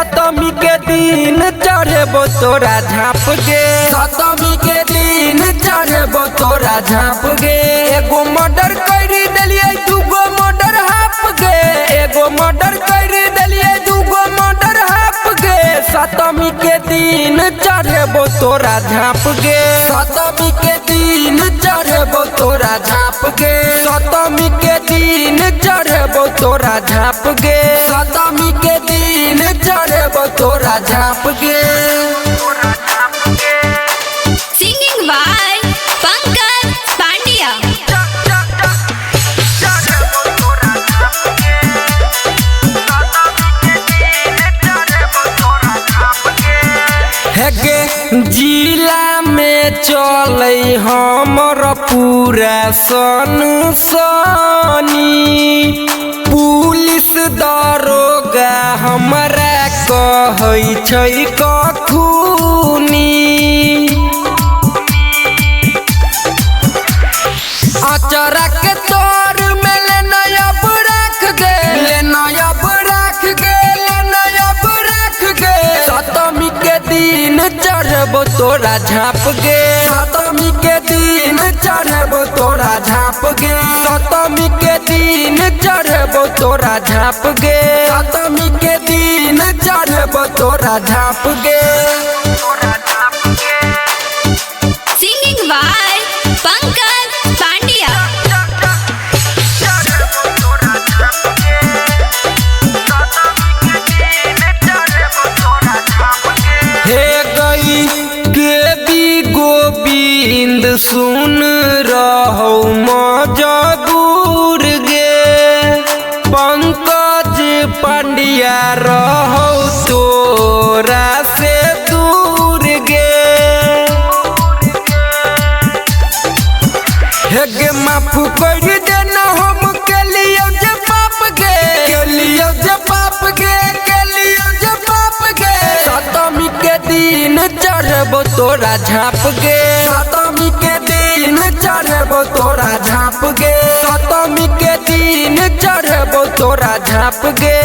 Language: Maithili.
सतमी के दिन चढ़बो तोरा झाँप गे। सतमी के दिन चढ़बो तोरा झाँप गे। एगो मर्डर कर देलियै दूगो मर्डर हाफ गे। एगो मर्डर कर देलियै दूगो मर्डर हाफ गे। सतमी के दिन चढ़बो तोरा झाँप गे। सतमी के दिन चढ़बो तोरा झाँप गे। सतमी के दिन चढ़बो तोरा झाँप गे। सतमी के दिन चढ़बो तोरा झाँप गे। Singing by Pankaj Pandya. हेगे जिला में चलै हमर पूरा सनसनी। पुलिस दरोगा हमरा कहै छै कखुनी। अचरा के तोर में ले नयब राख गे। ले नयब राख गे। ले नयब राख गे। सतमी के दिन चढ़बो तोरा झाँप गे। सतमी के दिन चढ़बो तोरा झाँप गे। सतमी के दिन चढ़बो तोरा झाँप गे। सतमी के दिन चढ़बो तोरा झाँप गे। Singing by Pankaj Pandya. हे गई के बी गोविंद सुन रहो मजबूर गे। पंकज पांड्या रहो तोरा से दूर गे। हे गे माफ कर देना हम के लियो जे पाप गे। के लियो जे पाप गे। के लियो जे पाप गे। सतमी के दिन चढ़बो तोरा झाँप गे। सतमी के दिन चढ़बो तोरा झाँप गे। सतमी के दिन चढ़बो तोरा झाँप गे।